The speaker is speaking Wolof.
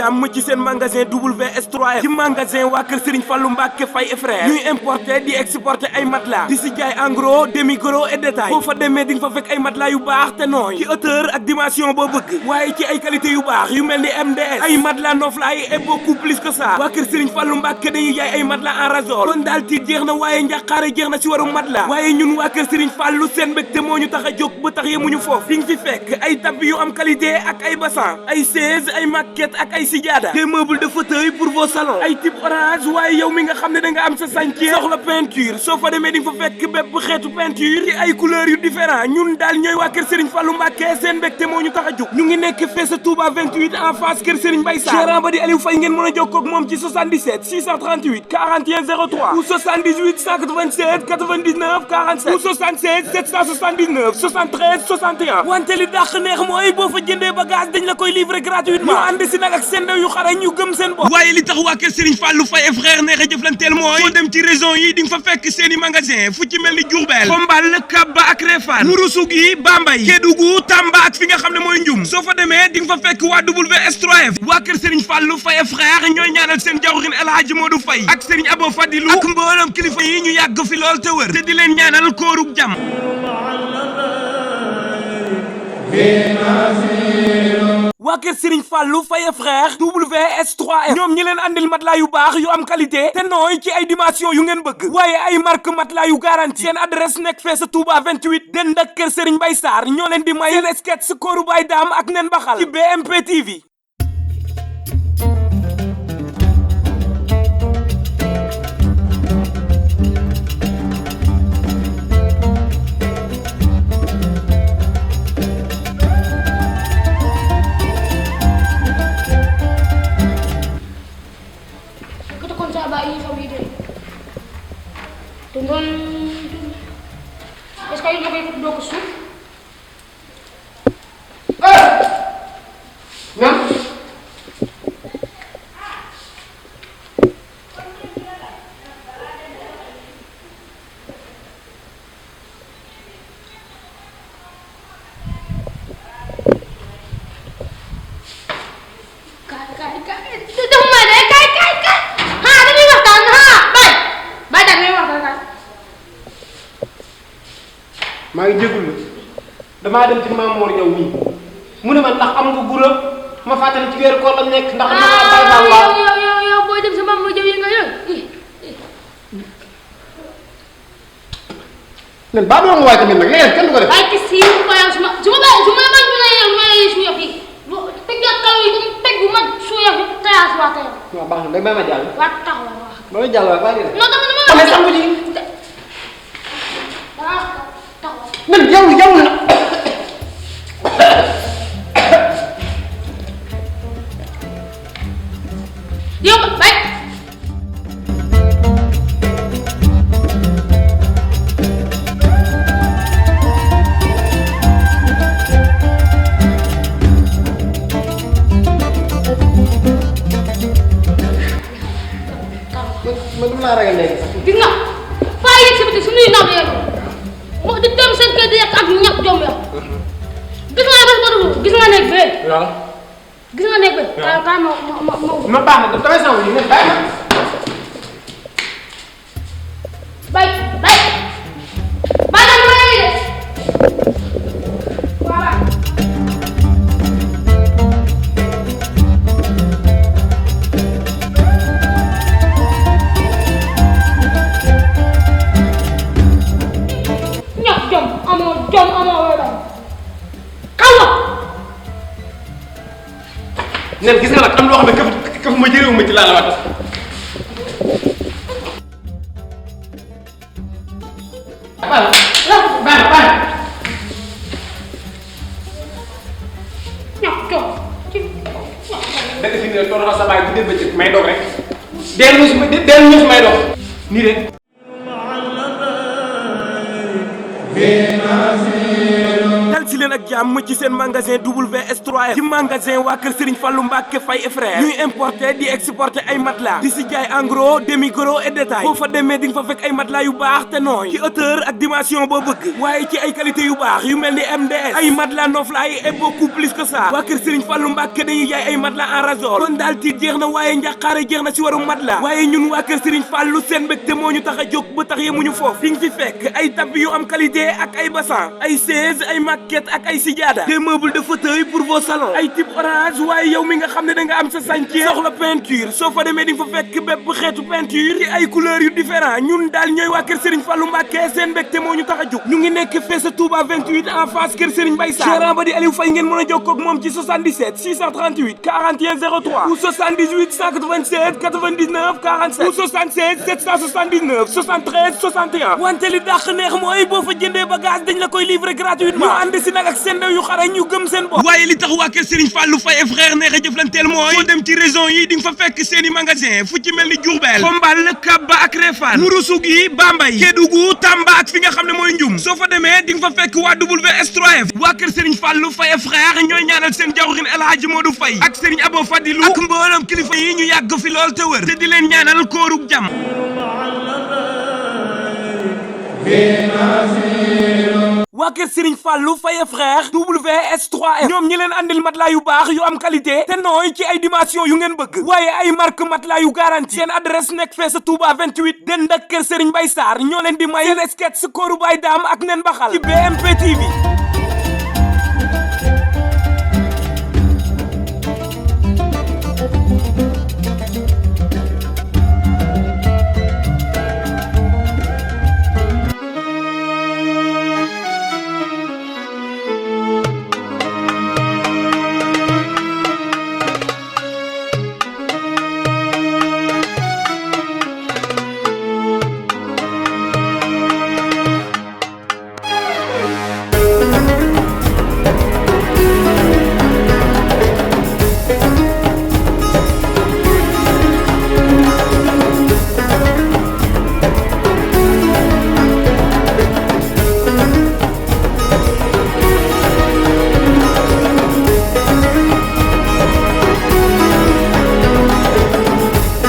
jàmm ci seen magasin WS3F ci magasin waa kër Serigne Fallou Mbacké Faye et frère ñuy importer di exporter ay matelas di si jaay en gros demi gros et détail boo fa demee di nga fa fekk ay matelas yu baax te nooy ci hauteur ak dimension boo bëgg waaye ci ay qualité yu baax yu mel ni MDS ay matelas noflaay et beaucoup plus que ça waa kër Serigne Fallou Mbacké dañuy jaay ay matelas en ressort kon daal tiit jeex na waaye njàqaare jeex na si waru matelas waaye ñun waa kër Serigne Fallou seen mbégte moo ñu tax a jóg ba tax yemuñu foofu di nga fi fekk ay tapis yu am qualité ak ay bassan ay chaise ay maquette ak ay sijaada des meubles de fauteuil pour vos salons ay type orange waaye yow mi nga xam ne da nga am sa chantier soxla peinture soo fa demee di nga fa fekk bépp xeetu peinture ci ay couleurs yu différent ñun daal ñooy waa kër Serigne Fallou Mbacké seen mbégte moo ñu tax a jóg ñu ngi nekk fee sa Touba 28 en face kër Serigne Baye Sarr gérant ba di Aliou Faye ngeen mën a jokkoo ak moom ci 77 638 41 03 ou 78 187 99 47 ou 76 779 73 61 wante li dàq neex mooy boo fa jëndee bagage dañ la koy livrer gratuitement ñu ànd si nag ak seen ndaw yu xarañ ñu gëm seen bopp waaye li tax waa kër Serigne Fallou Faye et frère neex a jëflanteel mooy foo dem ci région yi di nga fa fekk seeni magasin fu ci mel ni Diourbel Xombal Kaba ak Réfane Ourossogui Bambey Kédougou Tamba ak fi nga xam ne mooy Ndioum soo fa demee di nga fa fekk waa WS3F waa kër Serigne Fallou Faye et frère ñooy ñaanal seen jawrin El Hadji Modou Faye ak Serigne Abo Fadilou ak mboolem kilifa yi ñu yàgg fi lool te wër te di leen ñaanal koorug jàmm waa kër Serigne Fallou Faye et frère WS3F ñoom ñi leen andil matelas yu baax yu am qualité te nooy ci ay dimension yu ngeen bëgg waaye ay marque matelas yu garanti seen adresse nekk fee sa Touba 28 den ak kër Serigne Baye Sarr ñoo leen di may seen sketch Koorou Baye Dame ak Nene Bakhal ci BMP TV. Tunggu, sekali lagi ikut dua kesuk. Nam. maa ngi jégalu damaa dem ci Maam Mor ñëw nii mu ne ma ndax am nga gura ma fàttali ci weeru koor la nekk ndax dama bàyyi baal waaw yow booy dem sa Maam Mor jëw yi nga yow nen baa doon nga waay tamit nag léegi kenn du ko def ay ki siiw ko yow su ma bañ mu ne yow ma lay suuyaf yi teg nga kaw yi comme teg bu ma suuyaf yi tayaas waa tayam waaw baax na day may ma jàll waa taxawal wax ba ma jàll waay baa non dama ma sangu ji nen yow na yow bay man dama laa ragal léegi sax gis nga faa yegg si biti suñuy naw yeeg moo di dem seen kër di yegg ak ñàkk jom ya gis nga bés ba gis nga nekk bee waaw gis nga nekk bee kaay ma baax na damay sangu ji ne bàyyi ma bay daal ma lay def voilà jom amoo wala kaw la nen gis nga nag am loo xam ne këf ma jërewu ma ci laa la wax baax ñàkk jom dëgg fi ne toog sa baay bu dee bëccëg may doog rek dellu si may doog nii rek dal si leen ak jàmm ci seen magasin WS3F ci magasin waa kër Serigne Fallou Mbacké Faye et frère ñuy importer di exporter ay matelas di si jaay en gros demi gros et détail boo fa demee di nga fa fekk ay matelas yu baax te nooy ci hauteur ak dimension boo bëgg waaye ci ay qualité yu baax yu mel ni MDS ay matelas noflaay et beaucoup plus que ça waa kër Serigne Fallou Mbacké dañuy jaay ay matelas en ressort kon daal tiit jeex na waaye njàqaare jeex na si warum matelas waaye ñun waa kër Serigne Fallou seen mbégte moo ñu tax a jóg ba tax yemuñu foofu di nga fi fekk ay tapis yu am qualité ak ay bassin ay chaise ay maquette ak ay sijaada des meubles de fauteuil pour vos salons ay type orange waaye yow mi nga xam ne da nga am sa chantier soxla peinture soo fa demee di nga fa fekk bépp xeetu peinture ci ay couleurs yu différent ñun daal ñooy waa kër Serigne Fallou Mbacké seen mbégte moo ñu tax a jóg ñu ngi nekk fee sa Touba 28 en face kër Serigne Baye Sarr ba di Aliou Faye ngeen mën a jokkoo ak moom ci 77 638 41 03 ou 78 187 99 47 ou 76 779 73 61 wante li dàq neex mooy boo fa jëndee bagage dañ la koy livrer gratuitement ñu ànd si nag ak seen yu xarañ ñu gëm seen bopp waaye li tax waa kër Serigne Fallou Faye et frère neex a jëflanteel mooy boo dem ci région yi di nga fa fekk seen i magasin fu ci mel ni Diourbel Xombal Kabba ak Réfane Ourossogui Bambey Kédougou Tamba ak fi nga xam ne mooy Ndioum soo fa demee di nga fa fekk waa WS3F waa kër Serigne Fallou Faye et frère ñooy ñaanal seen jawrin El Hadji Modou Faye ak Serigne Abo Fadilou ak mboolem kilifa yi ñu yàgg fi lool te wër te di leen ñaanal koorug jàmm waa kër Serigne Fallou Faye frère WS3F ñoom ñi leen andil matelas yu baax yu am qualité te nooy ci ay dimension yu ngeen bëgg waaye ay marque matelas yu garanti seen adresse nekk fee sa Touba 28 dend ak kër Serigne Baye Sarr ñoo leen di may seen sketch Koorou Baye Dame ak Nene Bakhal ci BMP TV